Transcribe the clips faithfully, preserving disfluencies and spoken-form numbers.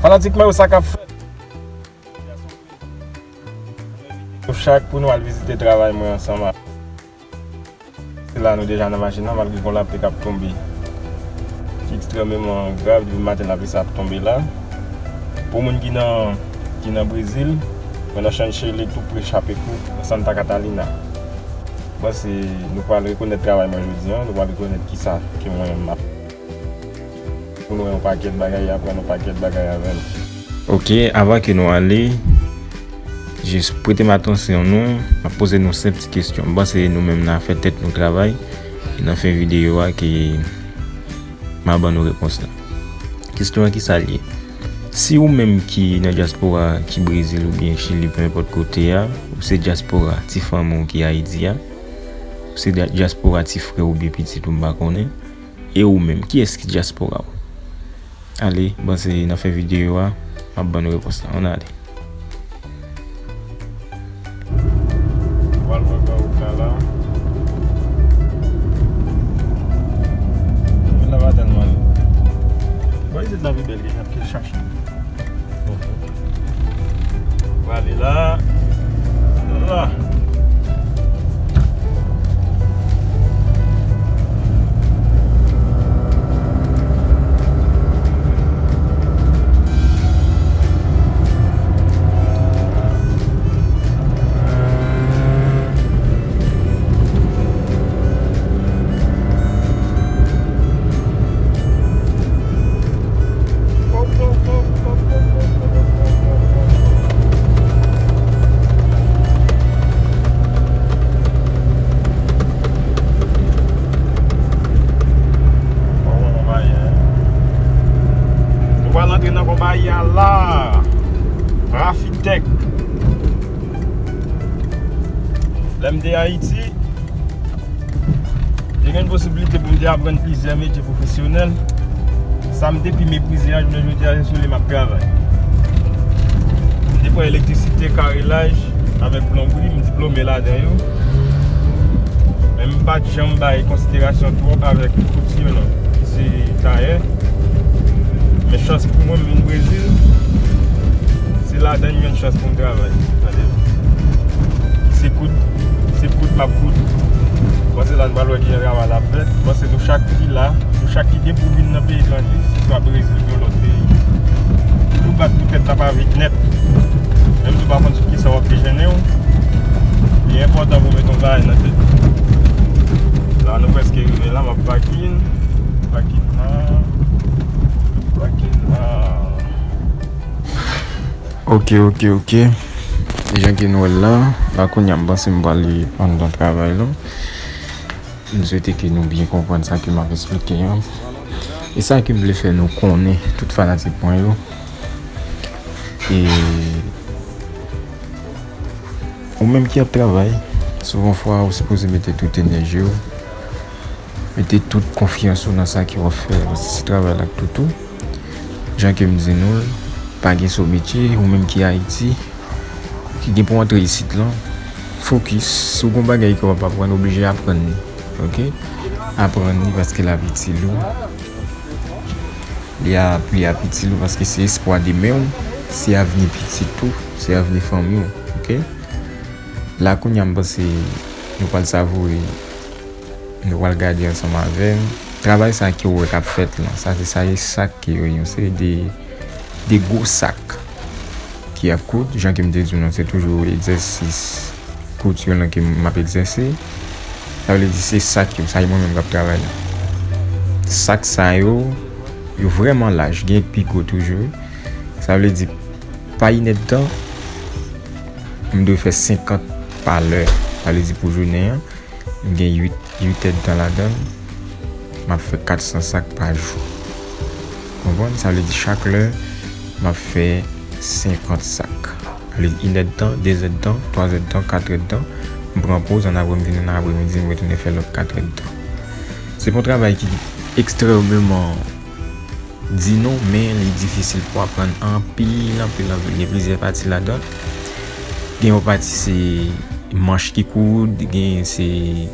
Fanatik mwen yo, sa k ap fèt? Nou chak pou nou al vizite travay mwen ansanm a. Se la nou deja nan machin nan, malgre gon lapli k ap tonbe ki ekstrèmeman grav, depi maten lapli sa ap tonbe la. Pou moun ki nan, ki nan Brezil, mwen nan Xanxerê tou pre Chapecó, nan Santa Catarina. Bon, se, nou pral rekonèt travay mwen jodi a, nou pral rekonèt kisa ke mwen menm m ap pou nou wè yon pakèt bagay, aprann yon pakèt bagay avè l. Ok, avan ke nou ale, jis prete m atansyon nou, m ap poze nou senp ti kesyon. M panse nou menm n a fè tèt nou travay, e nan fen videyo a ke m a ban nou repons la. Kesyon an ki sa l ye? Si ou menm ki nan dyaspora, ki Brezil oubyen Chili, pe enpòt kote a, ou se dyaspora ti fanmi w ki Ayiti a, ou se dya-, dyaspora ti frè w oubyen pitit ou, m pa konnen, e ou menm, kiyès ki dyaspora w? Ale, bon, se nan fen videyo a, m ap ban nou repons la. Ann ale. Pral wè ba ou ka la. Moun nan pa tèlman. Bon, isit la pi bèl ke, ke chache. Prale la. La. Nou pral antre nan konpayi a la. Rafitech. Lè m te Ayiti, te gen posiblite pou m te aprann plizyè metye pwofesyonèl. Sa m te pi meprize a, jounen jodi a, se sou li m ap travay. M te pran elektrisite, karelaj, avèk plonbri, m diplome ladan yo. Men m pa t janm bay konsiderasyon twòp avèk kouti yo non, ki se tayè. Men chans pou mwen, m vin Brezil, se ladan m jwenn chans pou m travay. Tande? Se koud, se koud m ap koud. Bon, se la n pral wè kijan travay la ap fèt. Bon, se nou chak ki la, nou chak ki gen pou vin nan peyi etranje, se swa Brezil oubyen yon lòt peyi. Nou bat pou tèt n ap avèk nèt. Menm si w pa konn sou kisa w ap dejennen w, li enpòtan pou w mete yon bagay nan tèt ou. La, nou prèske rive la, m ap pakin. Pakin la. Pakin la. Ok, ok, ok. Jan ke nou wè l la, la kounye a m panse m pral anndan travay la. M swete ke nou byen konprann sa ke m ap eksplike an. E sa ke m vle fè nou konnen, tout fanatik mwen yo. E ou menm ki ap travay, souvan fwa ou sipoze mete tout enèji w, mete tout konfyans ou nan sa ke w ap fè, paske se travay la k tout ou. Jan ke m di nou l, pa gen sot metye, ou menm ki Ayiti, ki gen pou antre isit lan, fokis. Si w gon bagay ke w ap aprann, oblije aprann li. Ok? Aprann li paske l ap itil ou. Li ap, li ap itil ou paske se espwa demen w, se avni pitit ou, se avni fanmi w. Ok? La kounye a m panse nou pral savoure, nou pral gade ansanm avè m. Travay sa ke w wè k ap fèt lan, sa se sa, e sa ke yo ye, yon seri de, de gwo sak ki ap koud. Jan ke m te di w lan, se toujou egzèsis koud yo lan ke m ap egzèse. Sa vle di se sak yo, sa e mwen menm k ap travay la. Sak sa yo, yo vrèman laj, gen pi gwo toujou. Sa vle di pa inèdtan, m dwe fè senkant pa lè. Sa vle di pou jounen an, m gen uit, uit èdtan ladan l, m ap fè kat san sak pa jou. Konprann? Sa vle di chak lè, m ap fè senkant sak. Sa vle di inèdtan, dezèdtan, twazèdtan, katrèdtan, m pran poz, annapre m vin annapre midi, m retounen fè lòt katrèdtan. Se pa yon travay ki ekstrèmeman di non, men li difisil pou aprann anpil, anpil, anpil. Gen plizyè pati ladan l. Gen yon pati se manch ki koud, gen se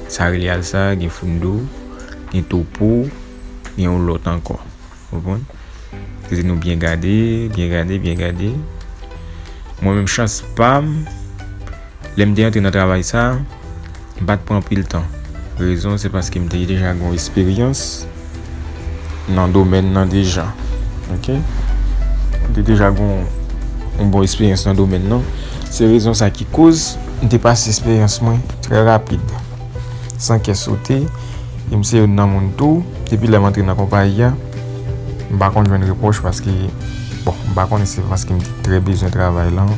sa rele alsa, gen fundo, gen topo, gen yon lòt ankò. Konprann? Di nou byen gade, byen gade, byen gade. Mwen menm chans pa m, lè m te antre nan travay sa, m pa t pran anpil tan. Rezon se paske m te deja gen yon esperyans nan domèn nan deja. Oke? M te deja gen yon, yon bon esperyans nan domèn nan. Se rezon sa ki koz m te pase esperyans mwen trè rapid, san kè sote. E m se youn nan moun tou, depi lè m antre nan konpayi a, m pa konn jwenn repwòch paske, bon, m pa konnen se paske m te trè bezwen travay lan,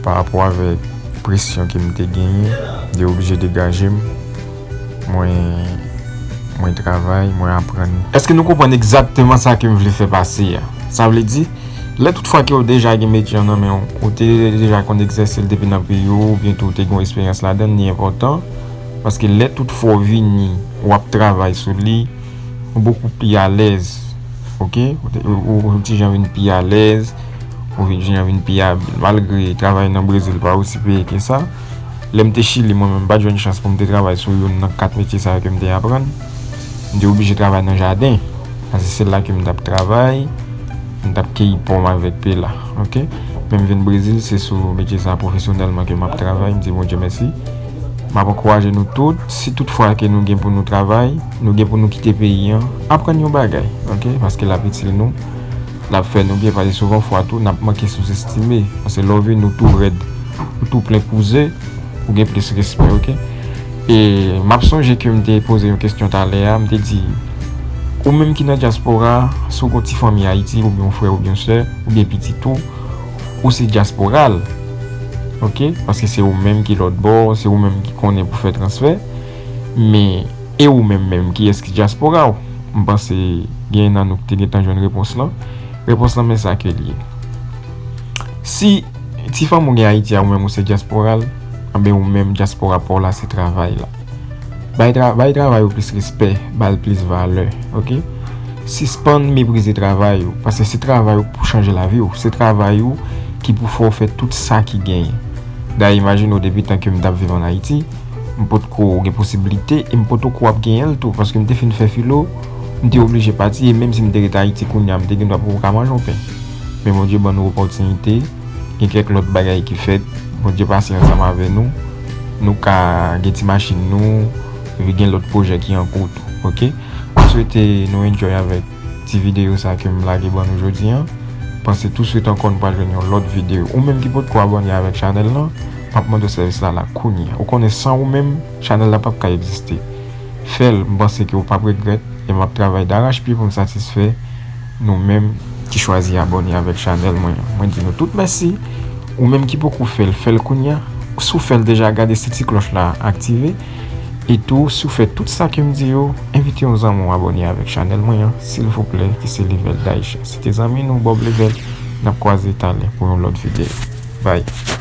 pa rapò avèk presyon ke m te genyen, m te oblije degaje m. Mwen, mwen travay, mwen aprann. Èske nou konprann egzakteman sa ke m vle fè pase a? Sa vle di, lè tout fwa ke w deja gen metye an nan men w, ou te deja konn egzèse l depi nan peyi w, oubyen tou w te gen yon esperyans ladan l, li enpòtan. Paske lè tout fwa w vini, w ap travay sou li, ou bokou pi alèz. Oke? Ou te- ou- ou ti jan vin pi alèz, ou vin- ti jan vin pi abil. Malgre travay nan Brezil pa osi peye ke sa, lè m te Chili, mwen menm, m pa t jwenn chans pou m te travay sou youn nan kat metye sa yo ke m te aprann. M te oblije travay nan jaden. Paske se la ke m t ap travay, m t ap keyi pòm avèk pela. Oke? Men m vin Brezil, se sou metye sa pwofesyonèlman ke m ap travay. M di Bondye mèsi. M ap ankouraje nou tout, si tout fwa ke nou gen pou nou travay, nou gen pou nou kite peyi an, aprann yon bagay, oke? Paske l ap itil nou, l ap fè nou byen, paske souvan fwa tou, n ap manke souzestime. Paske lè w vini, ou tou rèd, ou tou plen kouze, ou gen plis respè, oke? E m ap sonje ke m te poze yon kesyon talè a, m te di, ou menm ki nan dyaspora, si w gen yon ti fanmi Ayiti, oubyen yon frè, oubyen yon sè, oubyen pitit ou, ou se dyaspora l, oke? Paske se ou menm ki lòt bò, se ou menm ki konnen pou fè transfè. Men, e ou menm menm, kiyès ki dyaspora w? M panse gen nan nou ki te gentan jwenn repons lan. Repons lan, men sa ke l ye. Si ti fanm ou gen Ayiti a, ou menm ou se dyaspora l, anben ou menm dyaspora pa w la se travay la. Bay, tra, bay travay ou plis respè, ba l plis valè, oke? Sispann meprize travay ou, paske se travay ou ki pou chanje lavi w, se travay ou ki pou fè w fè tout sa ki genyen. Dayè, imajine w depi tan ke m t ap viv ann Ayiti, m potko gen posiblite, e m potko ap genyen l tou, paske m te fin fè filo, m te oblije pati, e menm si m te ret Ayiti kounye a, m te gen dwa poko ka manje yon pen. Men Bondye ban nou opòtinite, gen kèk lòt bagay ki fèt, Bondye pase ansanm avè nou, nou ka gen ti machin nou, epi gen lòt pwojè ki an kou tou, oke? M swete nou enjoy avèk ti videyo sa ke m lage ban nou jodi an. Panse touswit ankò nou pral jwenn yon lòt videyo. Ou menm ki potko abòne avèk chanèl lan, m ap mande w sèvis la la kounye a. Ou konnen san ou menm, chanèl la p ap ka egziste. Fè l, m panse ke w p ap regrèt, e m ap travay darachpye pou m satisfè nou menm ki chwazi abòne avèk chanèl mwen an. Mwen di nou tout mèsi. Ou menm ki poko fè l, fè l kounye a. Si w fè l deja, gade si ti klòch la aktive. E tou, si w fè tout sa ke m di yo, envite yon zanmi w abòne avèk chanèl mwen an, silvouplè, ki se Level Daisha. Se te zanmi nou, Bob Level. N ap kwaze talè pou yon lòt videyo. Bye.